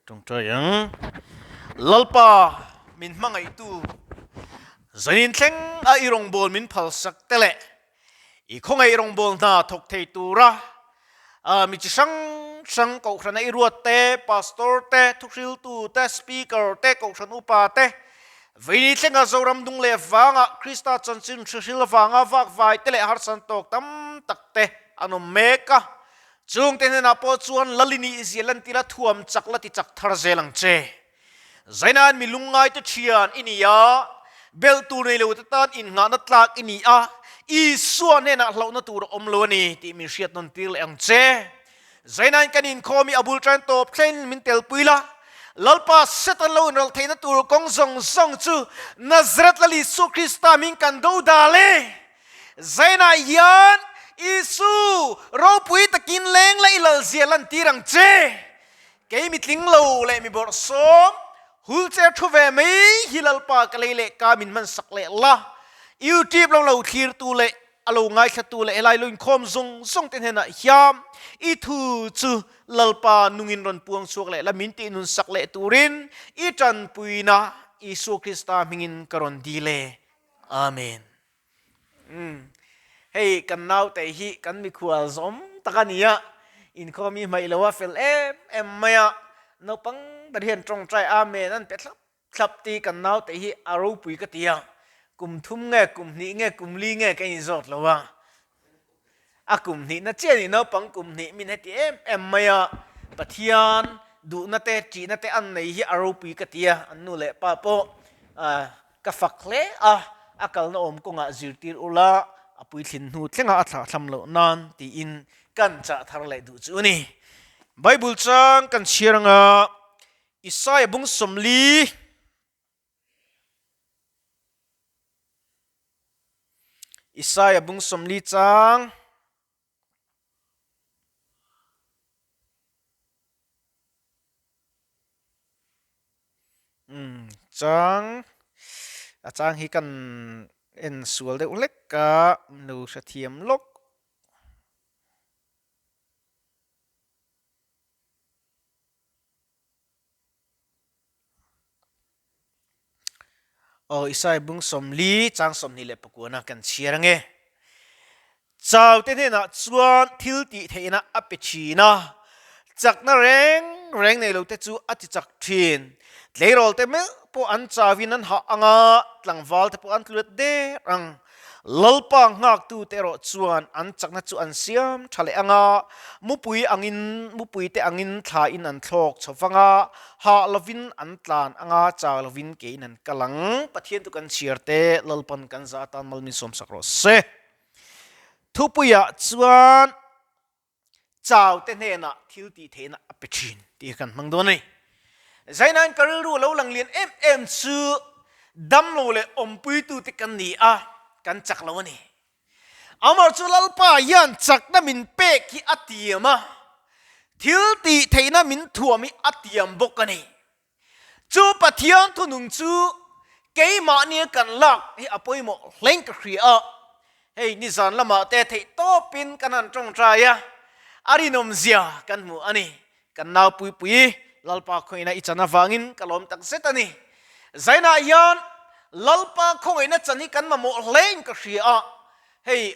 Tawngtai ang. Lalpa min hmangaihtu zanin thleng a i rawngbâwl min phalsak te leh i khawngaih rawngbâwl hna thawk thei tura mi chi hrang hrang kohhrana i ruat te, pastor te, thuhriltu te, speaker te, kohhran upa te, veini thlenga Zoram dung leh vanga Krista chanchin hrihril avanga vakvai te leh harsan tawk tam tak te an awm mek a. Chungte hnenah pawh chuan Lalini i zia lantira thuam chak la ti chak thar zel ang che. Zainain mi lungngaite thian i ni a, belh tur nei lote tan innghahna tlak i ni a, Isua hnenah hlauhna tur a awm lo a ni tih min hriat nawn tir leh ang che. Zainain kan inkhawm i a bul tan tawp thleng min telpui la, Lalpa Satan lo inralh theihna tur kawng zawng zawng chu Nazareth Lal Isua Krista min kan do dal e. Zainah hian Isu ropui takin leng la i lalzia lantir ang che. Kei mi tling lo leh mi bawrhsawm, wheelchair thu ve mai hi Lalpa ka lei leh ka min hman sak leh la. YouTube lam lo thlirtu leh a lo ngaithlatu leh helai lo inkhawm zawng zawng te hnenah hiam i thu chu Lalpa nungin rawn puang chhuak leh la min tih nun sak leh turin i tanpuina Isua Krista hmingin ka rawn dil e. Amen. Umm. Hei kan naute hi kan mikhual zawm tak a ni a, inkhawm hi hmaih lo a fel em em mai a, naupang ber hian tawngtai Amen an pe thlap thlap ti kan naute hi a ropui ka ti a, kum thum nge kum hnih nge kum li nge ka inzawt lo a, a kum hnihna chiah a ni naupang kum hnih min heti em em mai a, Pathian duhna te ṭihna te an nei hi a ropui ka ti a, an nu leh pa pawh Ka fak hle a, a kalna awm kawngah zirtir ula, a puithlin hnu thlengah a thlahthlam loh nan tiin kan chah thar leh duh chu a ni. Bible chang kan chhiar anga Isaiah bung 40, Isaiah bung 40 chang, Umm chang a chang hi kan en sual deuh hlek a lo hrethiam lawk. Aw Isai bung 40 chang 28 na kan chhiar ange. Chau te hnenah chuan thil tih theihna a pe thin a, chakna reng reng nei lo te chu a ti chak thin. Tleirawl te meuh pawh an chauin an hah ang a, tlangval te pawh an tlulet der ang. Lalpa nghaktute erawh chuan an chakna chu an siam tha leh ang a, mupui angin, mupuite angin thlain an thlawk chho vang a, hah lovin an tlan ang a, chau lovin kein an kal ang. Pathian tu kan chhiar te, Lalpan kan za atan mal min sawmsak rawh se. Thupuiah chuan chaute hnenah thil tih theihna a pe thin tih kan hmang dawn a ni. Zainain ka rilru a lo lang lian em em chu damlo leh awmpuitute kan ni a, kan chak lo a ni. Amar chu Lalpa hian chakna min pek hi a tiam a, thil tih theihna min thuam hi a tiam bawk a ni. Chu Pathian thunung chu keimahnia kan lak hi a pawimawh hleng ka hria a, hei nizan lamah te theih tawpin kan han tawngtai a, a rinawmzia kan hmu a ni. Kan nau Puipui, Lalpa khawngaihna i chan avangin ka lawm tak zet a ni. Zainah hian Lalpa khawngaihna chan hi kan mamawh hlein ka hria a, hei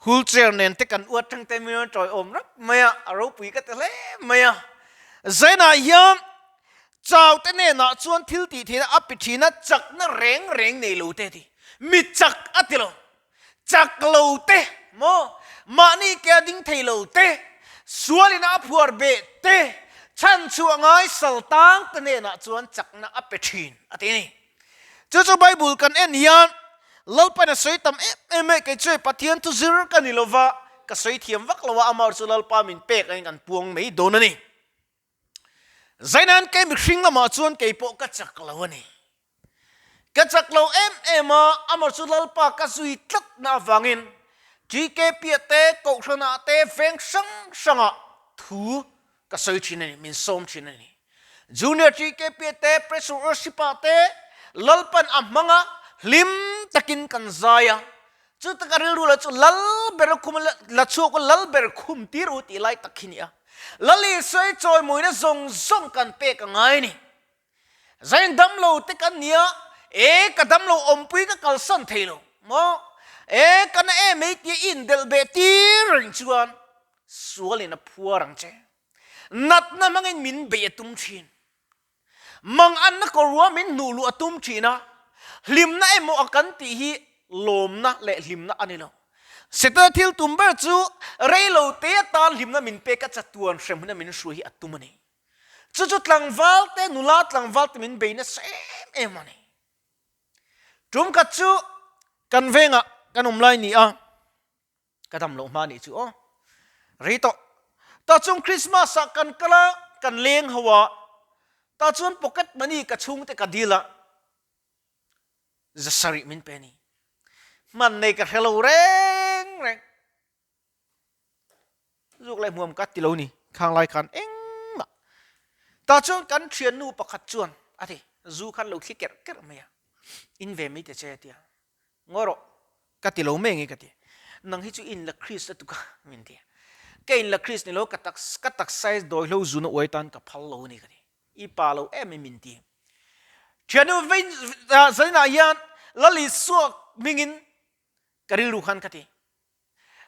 Wheelchair nen te kan uat tang te min rawn tawiawm rap mai a, a ropui ka ti hle mai a. Zainah hian chau te hnenah chuan thil tih theihna a pe thin a, chakna reng reng nei lo te a ti. Mi chak a ti lo. Chak lo te maw, mahni ke a ding thei lo te, sualin a phuar beh te, chhan chhuah ngai sal tang te hnenah chuan chakna a pe thin a ti a ni. Chu chu Bible kan en hian Lalpain a sawi tam em em e, kei chuai Pathian thu zir ka ni lova, ka sawi thiam vak lo a, amah chu Lalpa min pek angin kan puang mai dawn a ni. Zaina'n kei mihring lamah chuan kei pawh ka chak lo a ni. Ka chak lo em em a, amah chu Lalpa ka zui tlat na avangin TKP ah te, Kohhran ah te, veng hrang hrangah thu ka sawi thin a ni, min sawm thin a ni. Junior TKP te, Pressure Worship ah te Lalpan a hmang a, hlim takin kan zai a. Chu taka rilru lo chu lal ber khum la chhuak u, lal ber khum tir u tih lai tak hi ni a. Lal Isua i chawimawina zawng zawng kan pek a ngai a ni. Zain damlo te kan nia, e ka damlo awmpui ka kalsan thei lo maw? E ka na em ei tia i indelh beh tir reng chuan sualin a phuar ang che. Natna hmangin min beih a tum thin. Manganna kawrua min hnuh luh a tum thin a, hlimna emaw a kan tih hi lawmna leh hlimna a ni lo. Setana thil tum ber chu reilo te atan hlimna min pek a chatuan hremhuna min hruai hi a tum a ni. Chu chu tlangval te, nula tlangval te min bei nasa em em a ni. Tum khat chu kan vengah kan awm lai ni a, ka dam loh hma nih chu aw. Rei tawh. Tah chuan Christmas ah kan kal a, kan leng ho a, tah chuan pocket money ka chhungte ka dil a, zasarih min pe a ni. Hman nei ka hre lo reng reng. Zuk leh hmuam ka ti lo ni, khang lai khan engmah. Tah chuan kan thiannu pakhat chuan a ti, zu khan lo thli kerh kerh mai a, in ve mai ta che a ti a, ngawi rawh, ka ti lo mai nge ka ti, nang hi chu i inla Chris a tuk a, min ti a, ka inla Chris ni lo, ka tak ka taksa hi dawihlo zuna uai tan ka phal lo a ni ka ti, i pa lo em em min ti. Thiannu vei zaninah hian Lal Isua hmingin ka rilru khan ka ti.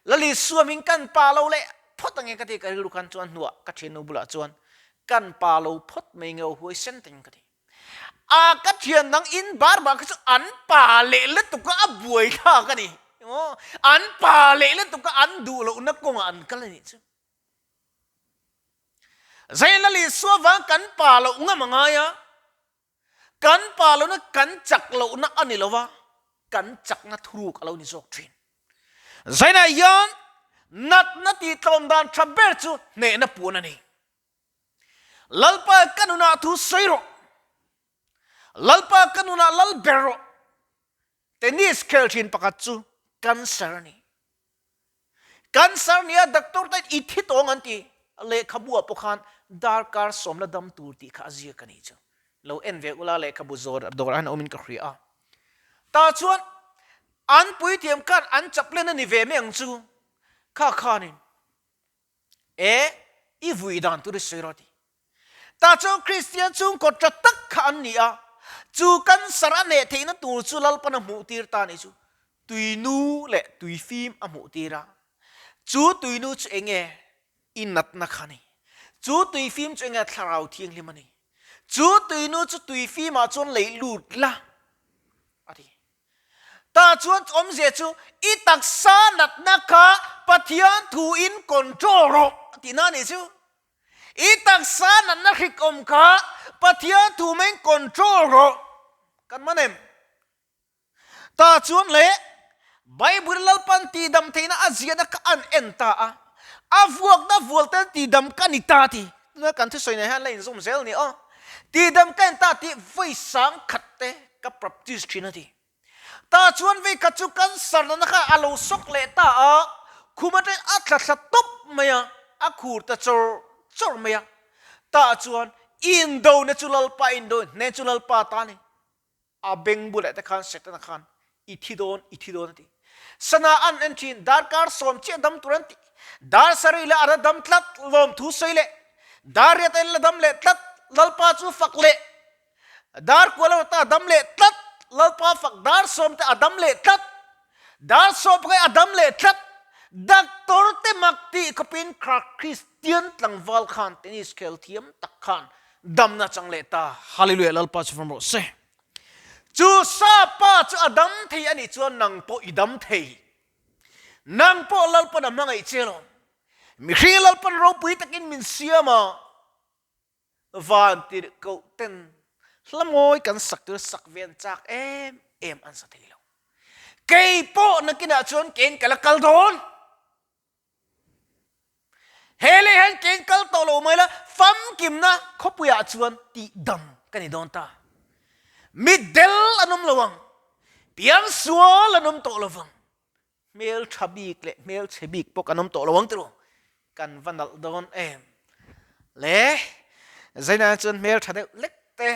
Lali suamin kan pa lo leh phawt ange ka ti ka rilru khan chuan hnuah ka thiannu bulah chuan kan pa lo phawt mai nge aw huai sen teng ka ti. A ka thian dang in bar bar kha chu an pa leh lutuk a a buai thlak a ni. An pa leh lutuk a an duh lohna kawngah an kal a nih chu. Zai Lali sua vang kan pa loh ngam a ngai a. Kan pa lohna kan chak lohna a ni lo va, kan chakna thuruk a lo ni zawk thin. Zainah hian natna tihtlawm dan tha ber chu hnehna puan a ni. Lalpa ka nunah thu sawi rawh. Lalpa ka nunah lal ber rawh. Tennis khel thin pakhat chu cancer a ni. Cancer nia doctor ten i thi tawng an ti. Lehkhabu ah pawh khan darkar sawmna dam tur tih kha a ziak a nih chu. Lo en ve ula lehkhabu zawr dawrah hian a awmin ka hria a. Tah chuan an puithiam khan an chaplain a ni ve mai ang chu. Kha khanin E, i vui dan tur i sawi rawh a ti. Tah chuan Kristian chhungkaw tha tak kha an ni a, chu cancer a hneh theihna tur chu Lalpan a hmuh tir ta nih chu tuinu leh tuifim a hmuh tir a. Chu tuinu chu eng nge? I natna kha a ni. Chu tuifim chu eng nge? Thlarau Thianghlim a ni. Chu tuinu chu tuifimah chuan leih lut la a ti. Tah chuan awmzia chu i taksa natna kha Pathian thu in control rawh tihna a nih chu. I taksa natna hrik awm kha Pathian thu maiin control rawh kan man em? Tah chuan le Bible Lalpan tihdam theihna a ziahna kha an en ta a, a vuakna vual tel tihdam ka ni ta ti. Tuna kan thusawi nen hian la inzawm zel a ni aw. Tihdam ka en ta tih vawi sang khat te ka practice thin a ti. Tah chuan vei khat chu cancer nana kha a lo sawk leh ta a, khum atangin a thla thla tawp mai a, a khur ta chawr chawr mai a. Tah chuan indona chu Lalpa indo hnen chu Lalpa ta a ni. A beng bulah te khan Setana khan i thi dawn, i thi dawn a ti. Sana an en thin, darkar sawm chiah dam tur an ti. Dar sarih leh a la dam tlat, lawmthu sawi leh. Dar riat a la dam leh tlat, Lalpa chu fak leh. Dar kual a ta dam leh tlat, Lalpa fak dar sawm te a dam leh tlat. Dar sawm pakhat a dam leh tlat. Doctor te mak tih khawpin kha Kristian tlangval khan tennis khel thiam tak khan damna chang leh ta. Hallelujah Lalpa chu fam rawh se. Chu sa pa chu a dam thei a nih chuan nang pawh i dam thei. Nang pawh Lalpan a hmangaih che lo. Mihring Lalpan ropui takin min siam a. Van tirhkoh ten hla mawi kan sak tur sak ve an chak em em an sa thei lo. Kei pawh nakinah chuan kein ka la kal dawn. He lei hian kein kal tawh lo mai la, famkimna khawpuiah chuan tihdam ka ni dawn ta. Mitdel an awm lo ang, piangsual an awm tawh lo vang. Hmel tha bik leh hmel chhe bik pawh kan awm tawh lo ang tiraw? Kan va nalh dawn em? Le, Zaina chuan hmel tha deuh lek te,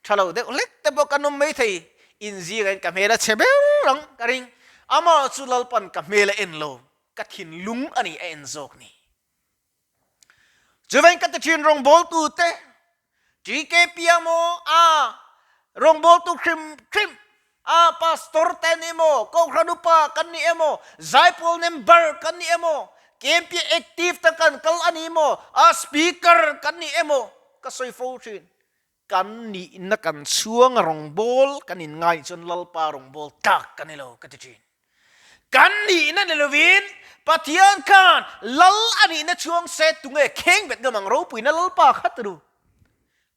tha lo deuh lek te pawh kan awm maithei. Inzirah in ka hmel a chhe ber ang ka ring. Amah chu Lalpan ka hmel a en lo, ka thinlung a ni a en zawk ni. Chuvain ka ti thin rawngbawltute TKP emaw a rawngbawltu hrim hrim a pastor te ni emaw kohhran upa kan ni emaw zaipawl member kan ni emaw KMP active ta kan kal a ni emaw a speaker kan ni emaw ka sawi fo thin kan nihna kan chhuang a rawngbâwl kan inngai chuan Lalpa rawngbâwl tlâk ka ni lo ka ti ṭhin. Kan nihna ni lovin Pathian khan Lal a nihna chhuang se tunge kheng bet ngam ang ropuina Lalpa kha turu.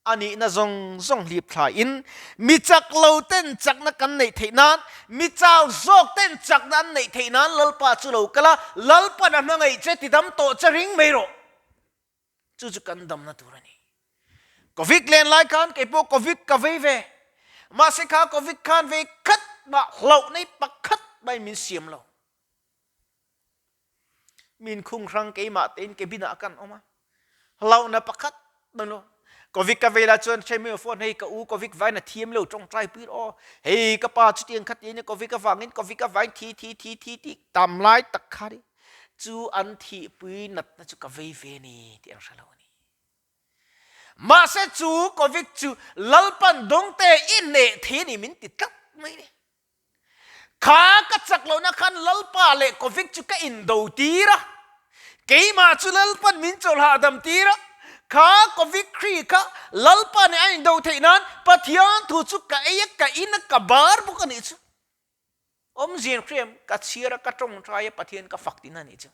A nihna zawng zawng hlip thlaiin mi chak lo ten chakna kan neih theih nan, mi chau zawk ten chakna an neih theih nan Lalpa chu lo kal a, Lalpan a hmangaih che tidam tawh che ring mai rawh. Chu chu kan damna tur a ni. Covid len lai khan kei pawh Covid ka vei ve. Mahse kha Covid khan vei khat mah hlauh nei pakhat mai min siam lo. Min khung hrang keimah tein cabin ah kan awm a. Hlauhna pakhat mai lo. Covid ka vei lai chuan ṭhen mi phone hei ka u Covid vain a thiam lo ṭawngṭai pui rawh aw. Hei ka pa chutiang kha tiin Covid avangin Covid avain thi thi thi thi ti tam lai tak kha ni. Chu an thihpui natna chu ka vei ve ni tih an hre lo a ni. Mahse chu Covid chu Lalpan dawngte i hneh thei a ni min ti tlat mai a ni. Kha ka chak lohna khan Lalpa leh Covid chu ka indo tir a, keimah chu Lalpan min chawlh hahdam tir a, kha Covid hri kha Lalpa nen a indo theih nan Pathian thu chu ka ei a, ka in a, ka bar bawk a nih chu. Awmzia hriam ka chhiar a, ka tawngtai a, Pathian ka fak tihna a nih chu.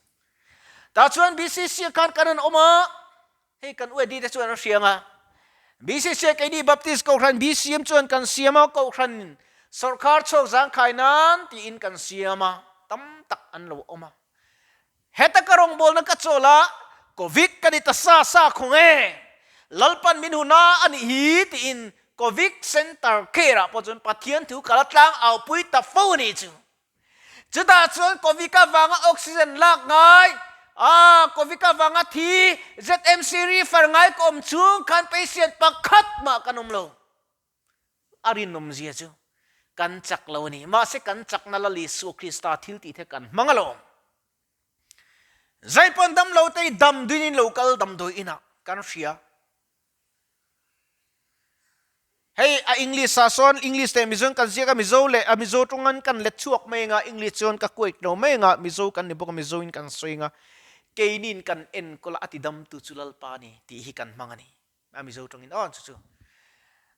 Tah chuan BCC ah khan kan rawn awm a, hei kan UAD te chuan an hriang a. BCC ah keini Baptist Kohhran BCM chuan kan siam a, Kohhran sawrkar chhuak zangkhai nan tiin kan siam a, tam tak an lo awm a. Heta ka rawngbawlna ka chawl a, Covid ka ni ta sa sa khawng e, Lalpan min hun a a nih hi tiin Covid Center Care ah pawh chuan Pathian thu ka la tlang au pui ta fo a nih chu. Chutah chuan Covid avanga oxygen lak ngai, ah Covid avanga thi ZMC refer ngai ka awm chung khan patient pakhat mah kan awm lo. A rinawmzia chu kan chak lo a ni. Mahse kan chakna Lal Isua Krista thil tih the kan hmang alawm. Zaipawn damlo te hi damduin in lo kal damdawi inah kan hria. Hei a English ah sawn English leh Mizo in kan ziak a, Mizo leh a Mizo tawng kan let chhuak mai anga English chuan ka quote lo mai anga Mizo kan ni bawk a Mizo in kan sawi anga keinin kan enkawl a a tidamtu chu Lalpa a ni tih hi kan hmang a ni. A Mizo tawngin aw chu chu.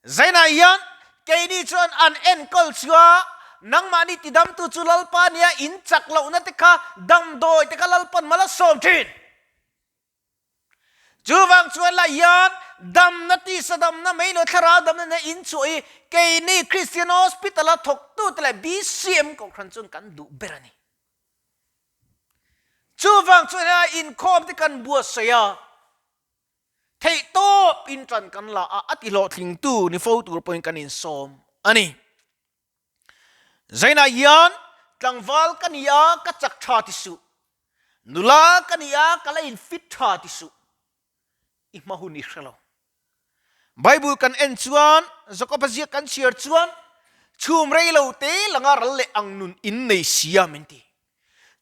Zainah hian keini chuan an enkawl chu a, nangmahni tidamtu chu Lalpa nia in chak lohna te kha damdawi te kha Lalpan mal a sawm thin. Chuvang chuan lah hian damna tisa damna mai lo thlarau damna nen in chhuah hi keini Christian Hospital a thawktute leh BCM kohhran chuan kan duh ber a ni. Chuvang chuan hei inkhawm te kan buatsaih a. Theihtawp in ṭan kan la a, a ti hlawhtlingtu ni fo tur pawhin kan insawm a ni. Zainah hian tlangval ka ni a, ka chak ṭha ti suh. Nula ka ni a, ka la infit ṭha ti suh. I hma hun i hre lo. Bible kan en chuan, Jakob-a ziak kan chhiar chuan, chhum rei lo te langa ral leh ang nun in nei sia min ti.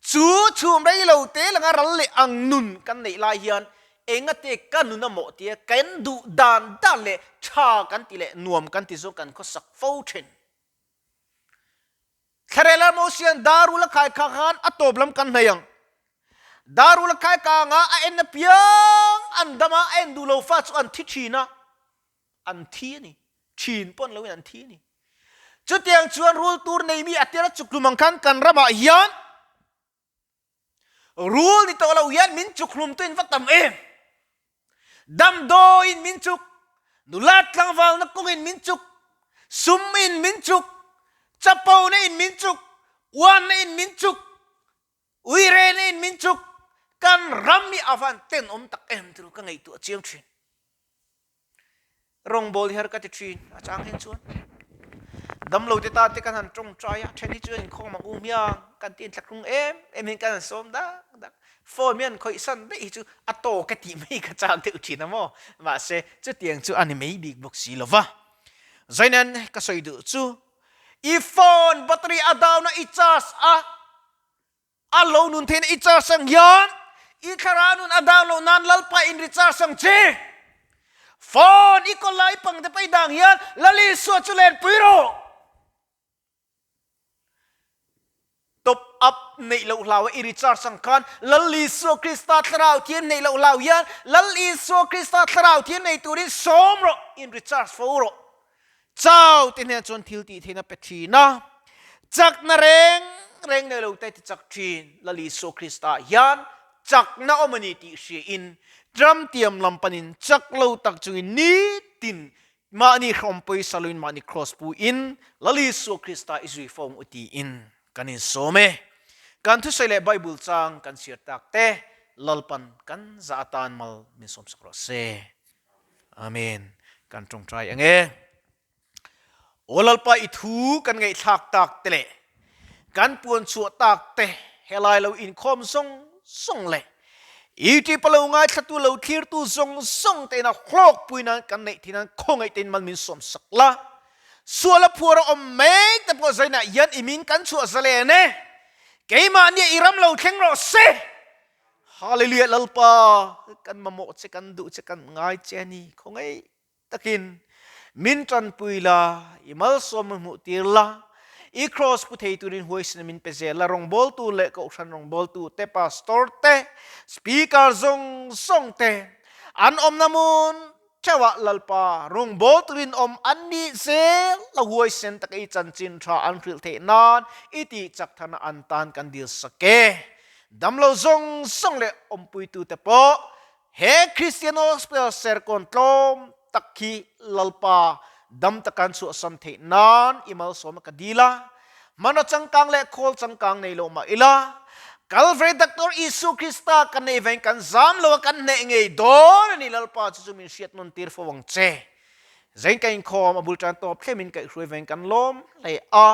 Chu chhum rei lo te langa ral leh ang nun kan neih lai hian engate ka nun a mawh tia kan duh dan dan leh tha kan ti leh nuam kan ti zawng kan khawsak fo thin. Thlarel a Mosian Darul a khai kha khan a tawp lam kan hnaih ang. Darul a khai kanga a en apiang an dam a, a en duh lo fa chu an thi thin a. An thi a ni. Thin pawh an lo in an thi a ni. Chutiang chuan rul tur nei mi a tir a chuk hlum ang khan kan ramah hian rul ni tawh lo hian min chuk hlum tu in va tam em. Damdawi in min chuk, nula tlangvalna kawng in min chuk, sum in min chuk, chapo na in min chuk, uanna in min chuk, uirena in min chuk, kan ram hi a van tenawm tak em turu ka ngaihtuah chiang thin. Rawngbawl hi har ka ti thin a chang hian chuan damlo te tan te kan han tawngtai a then hi chuan inkhawm ang u hmiang kan ti inthlahrung em em hian kan han sawm dak dak phone hian khawih san daih hi chu a tawk e tih mai ka chang deuh thin a maw mahse chutiang chu a ni mai bik bawk si lova Zainan ka sawi duh chu i phone battery a down a i charge a A lo nun theihna i charge ang hian I thlarau nun a down loh nan Lalpa in recharge ang che. Phone i kawl lai pang te pawh i dang hian Lal Isua chu lenpui rawh. Top up neih loh hlau a i recharge ang khan Lal Isua Krista thlarau thian neih loh hlau hian Lal Isua Krista thlarau thian nei turin sawm rawh, in recharge fo rawh. Chau te hnen chuan thil tih theihna pe thin a, chakna reng reng nei lo te ti chak thin. Lal Isua Krista hian chakna awm a ni tih hriain ram tiam lam panin chak lo tak chungin nitin mahni hrawm pawisa loin mahni kraws puin Lal Isua Krista i zui fo ang u tiin kan insawm e. Kan thusawi leh Bible chang kan chhiar tak te Lalpan kan zah atan mal min sawmsak rawh se. Amen. Kan tawngtai ang e. Aw Lalpa i thu kan ngaihthlak tak te leh kan puan chhuah tak te helai lo inkhawm zawng zawng leh YouTube a lo ngaithlatu lo thlirtu zawng zawng te ina hlawkpui nan kan neih theih nan khawngaih tein mal min sawm sak la. Sual a phuar a awm mek te pawh zainah hian i min kan chhuah zalen e. Keimahnia i ram lo thleng rawh se. Hallelujah Lalpa kan mamawh che kan duh che kan ngai che a ni khawngaih takin min tanpui la i malsawm min hmuh tir la i cross pu thei turin huaisina min pe zel la rawngbawltu leh kohhran rawngbawltu te pastor te speaker zawng zawng te an awmna hmun Theuhah Lalpa rawngbawltu rinawm an nih zel a huaisen taka i chanchin tha an hrilh theih nan i tih chak tharna an tan kan dil sak e. Damlo zawng zawng leh awmpuitute pawh he Kristian Hospital Serkawn tlawm tak hi Lalpa dam taka an chhuahsam theih nan i malsawmna ka dil a. Hmana changkang leh khawl changkang nei lo mah ila, Kalvary Doctor Isu Krista kan nei veng kan zam lo a kan hneh ngei dawn a ni Lalpa chu chu min hriat nawn tir fo ang che. Zain ka inkhawm a bul tan tawp thlem in kaihhruai veng kan lawm hle a,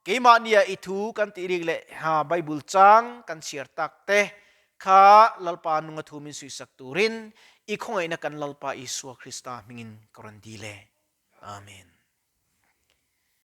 keimahnia i thu kan tih rik leh ha Bible chang kan chhiar tak te kha Lalpa nunga thu min suihsak turin i khawngaihna kan Lalpa Isua Krista hmingin ka rawn dil e. Amen.